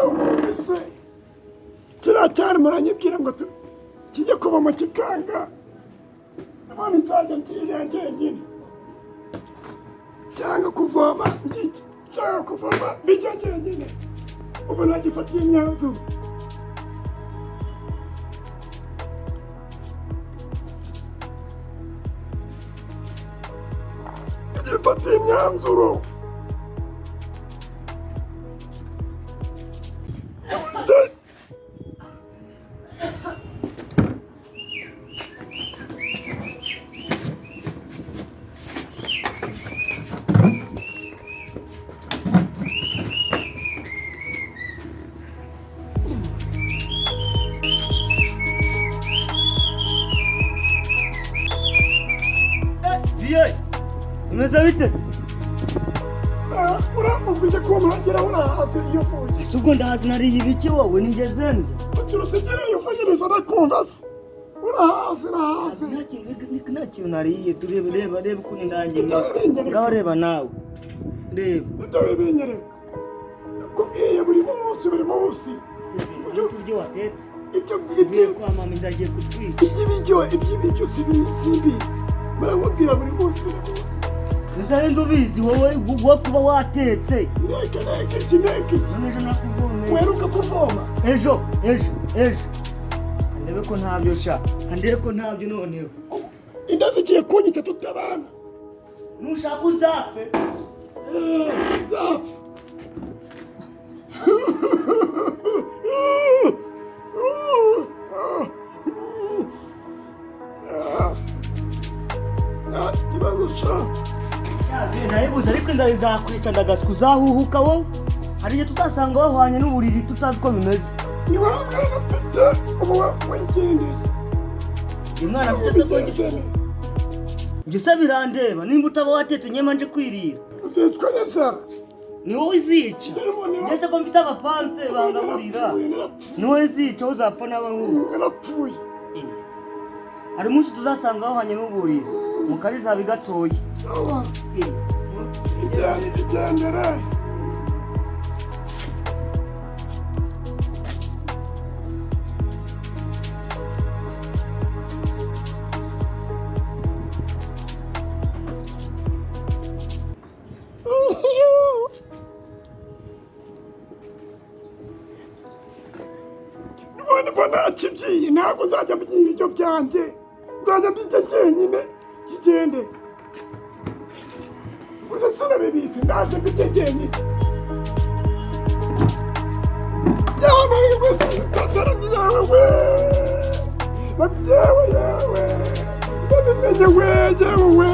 Ubundi se kiriya cyane muranyibwira ngo kijye kuva mu kikanga, none nzajya mbyirira njyenyine, cyangwa kuvoma mbijye, cyangwa kuvoma mbijye njyenyine. Ubu nagifatiye imyanzuro. Nagifatiye imyanzuro. Viye, umeze bite se? Uramubwije kuba muhagera, urahazi iyo uvuye. Ese ubwo ndahazi nariye ibiki wowe nigeze ndya? Uturutse ugereye uvugiriza ndakumva se. Urahazi, urahazi. Nta kintu nariye, turebe, reba, reba ukuntu indange imeze. Ngaho reba nawe. Reba. Ibyo bibinyereka. Nakubwiye buri munsi, buri munsi. Ibyo watetse. Ibyo Uvuye by'ibyo kwa mama inzara igiye kutwica. Iby'ibiryo simbizi. Baramubwira buri munsi, buri munsi. Uzarinda ubizi wowe wo kuba watetse. Neke, neke iki, neke iki. None ejo nakuvomeye. Weruka kuvoma. Ejo, ejo, ejo. Ndebe ko ntabyo sha. Ndebe ko ntabyo noneho. Inda zigiye kunyica tutabana. Nushaka uzapfe. Nzapfa. Nta kibazo sha. Ndayibuze ariko inzara izakwica ndagaswa uzahuhuka wowe. Hari igihe tutazasanga wahwanye n'uburiri tutazi uko bimeze. Ni wowe mwana mfite ubu wigendeye. Uyu mwana mfite se ko njye se birandeba nimba utaba watetse nyema nje kwirira. Uzicwa n'inzara. Ni wowe izica. Njye n'umuntu Njye se ko mfite abapampe bangaburira. narapfuye, narapfuye. Ni wowe izica uzapfa n'abahuhu. Narapfuye. Hari umunsi tuzasanga wahwanye n'uburiri. Mu kariza bigatoye. Sawa. Igendere. None mbona nakibyiye, ntabwo nzajya mbyiye ibiryo byanjye, nzajya mbirya njyenyine kigende. Gusa sinabibitse, ndaje mbirye njyenyine. Yewe rwose tataramye, yewe we, yewe, yewe, ndabimenye we, yewe we.